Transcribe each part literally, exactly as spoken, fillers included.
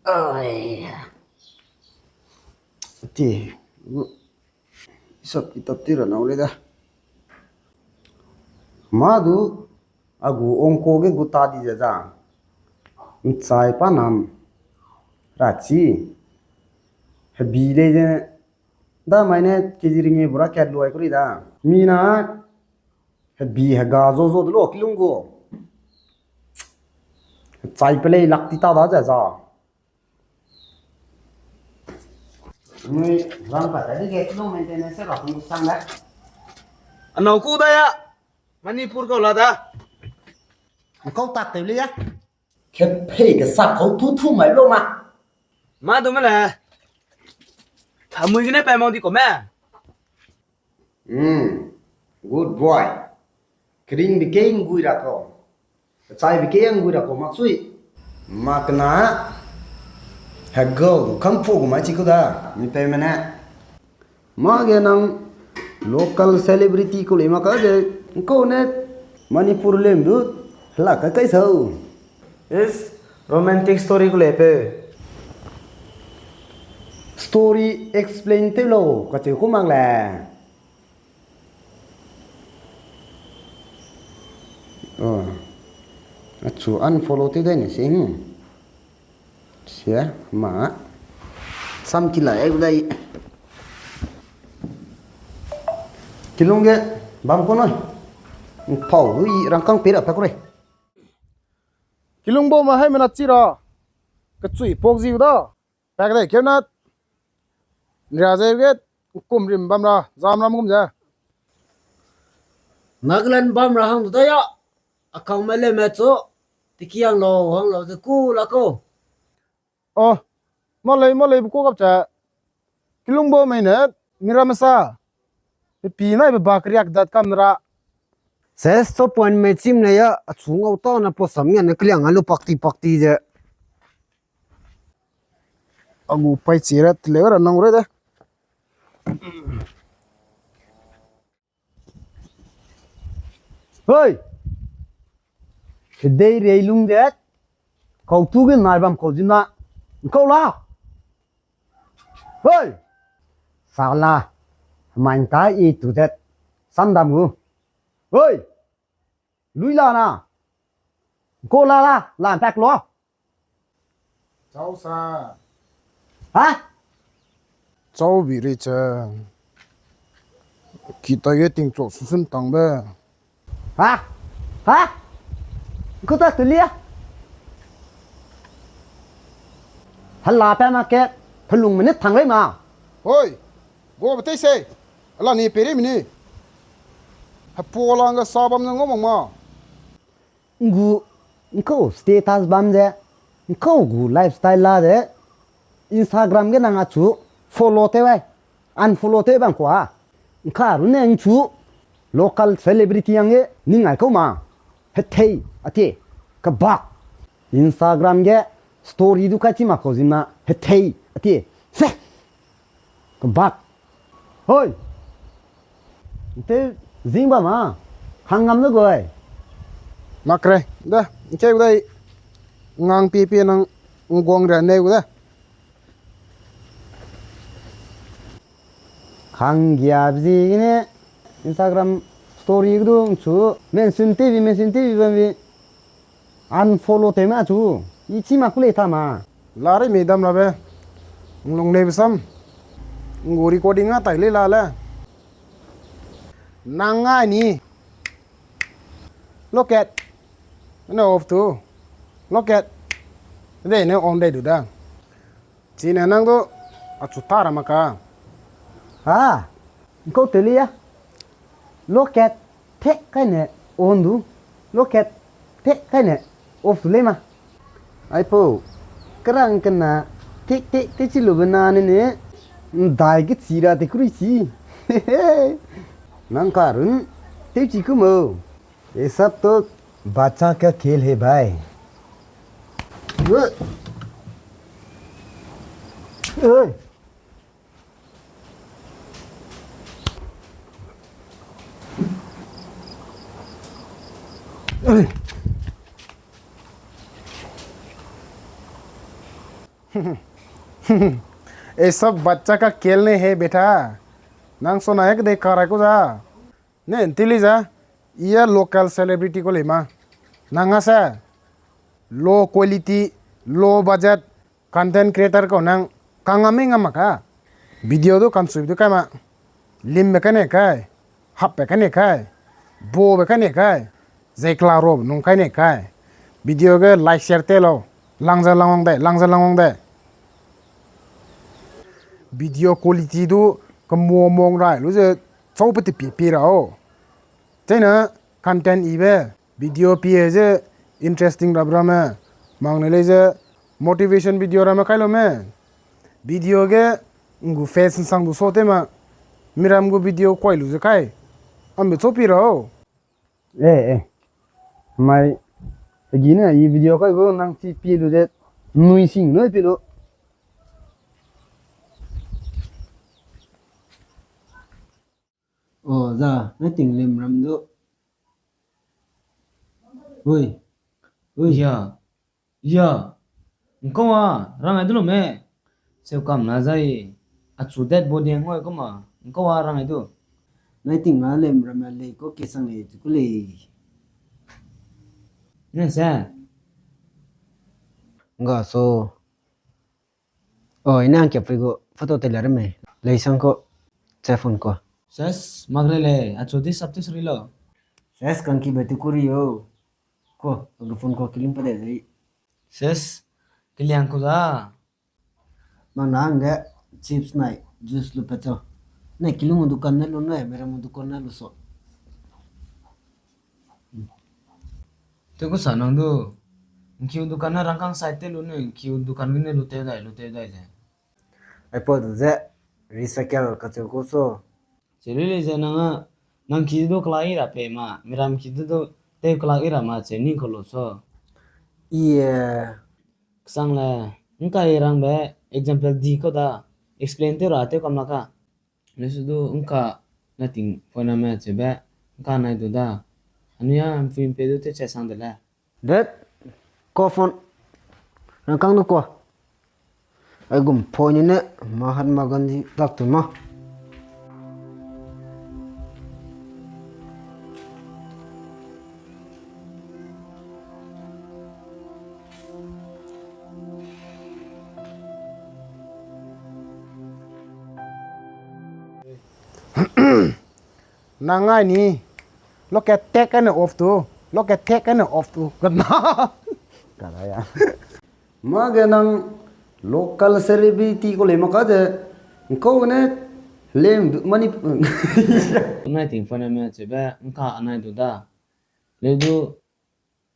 Ai. Ti, isap kitap ti ra nau le da. Ma du, a gu ongko ge gu ta di ze za. Nchai pa nam. Ra chi. Hebi lei ze. Da mai ne kezi ringe bura kat luai kuri da. Mina hebi hega zo zo de lo kilung gu. Chai pelei lak ti ta da ze za. Nui rang pa ta di ge kilung maintenance ra kung sang da. Anau ku da ya. Manipur kau la da. Kau tak tew le ya. Kepei ke sak kau tu tu mai lo ma. Ma du me le. Thamui gene pa mau di ko me. Hmm. Good boy. Kering bi ke ngui ra ko. Chai bi ke ngui ra ko mak sui. Mak na. Hego kam pho gu mai chi ku da. Mi pe me ne. Ma ge nang local celebrity ku lei ma ka ge, ngkau ne Manipur lem du hela ka kai sau. Is romantic story ku lei pe. Story explain te lo ka cheu ku mak le. Oh. Achu unfollow te dai ne se. Sia, ma. Sam kila e gudai. Kilung ge, bam ko noi. Pau, ui, rangkang pera pa ko re. Kilung bo ma hai mena chi ra. Kechui pok zi da. Pak dai keu na. Nria ze ge, kum rim bam ra, zam ram gum ze. Nagaland bam ra hang du da ya. Akang me le me cho. Tiki hang lo, hang lo ze ku la ko. Oh, malei, malei bu ko gap cha. Kilung bo mei ne, mira masa. Pe pi nai be ba kriak dat kam ra. Ses to point mei chim ne ya, achu ngau ta na po sam nge ne kliang a lu pakti pakti ze. Agu pai chi ra, tile ra nang re de. Hoi! Kedei rei lung de, kau tu ge nai bam kau zina, kau la. Hoi! Sala, main ta i tu det, sandam gu. Hoi! Lui la na. Kau la la, lan tak lo. Chau sa. Ha? Chau bi ri che. Kita ye ting chok susun tang be. Ha? Ha? Kuta tu lia. Hala pe ma ke, pelung mene thang rei ma. Hoi. Go bete se. Ala ni pere mini. Hapo lang ga sabam na ngomang ma. Ngu, nkau status bam ze, nkau gu lifestyle la ze, Instagram ge nang achu follow tew ai, unfollow tew bam kua. Nka ru ne nchu, local celebrity yang ge, ning ai kau ma. Hethei, ati, kebak. Instagram ge, story du kai chi ma kau zimna, hethei, ati, se. Kebak. Hoi. Nte zing ba ma. Hang ngam ne goi. Mak re. Da, nke udai. Ngang pi pi nang ngguang re ne uda. Hang gia bzi ne Instagram story du chu mention T V, mention T V bam bi. Unfollow tew ma chu, i chi ma ku lei ta ma. Lare mi dam la be. Nglung lei be sam. Ngu recording a tai lei la le. Nang ngai ni. Look at. Ne off tu. Look at. Dei ne on dei du da. Chine nang du achu ta ra ma ka. Ha, nkau te lia. Lokat tek kaine on du. Lokat tek kaine off du lei ma. Aipau, kerang kena tek tek te chi lube na ne ne, ndai ge chi ra te kurui chi. Nang karun, tewchi ku mo. ये सब तो बच्चा का खेल है भाई। Oi. ये सब बच्चा का खेल नहीं है बेटा। Nang so na ek de karai ku za. Ne ntili za, iya local celebrity ku lei ma. Nang a se, low quality, low budget, content creator kau nang kangam mei ngam mak ka. Video du kansui du kai ma. Limbe kai ne kai, hapbe kai ne kai, bobe kai ne kai, zeikla rob nung kai ne kai. Video ge like share te lau, langza langwang de, langza langwang de. Video quality du kemo mong rai lu ze chau pe te pi pi ra o. Chena content ibe, video pie ze interesting rap ramme, mang ne lei ze motivation video ramme kai lo me. Video ge ngu face nsang du so te ma, miram gu video kuai lu ze kai, ambe cho pi ra o. Eh, eh. Mai, agi ne, i video kai gu nang chi pi lu ze, nui sing nui pi lu. O, za, nai ting lim ram du. Ui. Ui. Ya. Ya. Ngkau a, rang ai du lo me. Seu kam na zai. Achu dead body ngoi kuma. Ngkau a rang ai du. Nai ting a lim ram a lei ko kesang lei chu ku lei. Ne se. Nga so. O, ina angkia pui gu photo te la re mei. Lei sang ko, che phone ko. Ses, mak re lei, achu di sap ti suri lo. Ses, kangki be tu kuri o. Ko, agu phone ko kiling pa de lei. Ses, kiliang ku za. Mang na hangge chips nai, juice lu pa cho. Ne kilung dukan ne lu ne, mera mu dukan ne lu so. Te ku sa nang du, ngkiu dukan na rangkang side te lu ne, ngkiu dukan gene lu teu dai, lu teu dai ze. Aipau du ze, recycle kacheu ku so. Che lu lei ze nang a, nang ki du kelak i ra pe ma, miram ki du du teu kelak i ra ma che ning ko lu so. I, eh, Kesang le, ngkai rangbe, example di ko da, explain teu ra teu kam la ka. Lesu du ngka na ting phone me chebe, ngka nai du da. Anu ya mfui mpe du te che sang de le. Det, ko phone, rangkang du ko. Ai gum phone ne, Mahatma Gandhi tak tu ma. Nang ai ni, loke tek ane off tu, loke tek ane off tu, kena. Kena ya. Mage nang local celebrity ko lei maka de, ngkau ne lem du mani. Nai ting phone me chebe, ngka anai du da. Le du,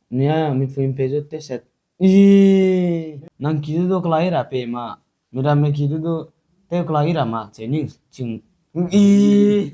nia mi phone pe zu te set. Ih, nang ki du du kelak i ra pe ma, miram me ki du du teu kelak i ra ma, che ning ching. Ih.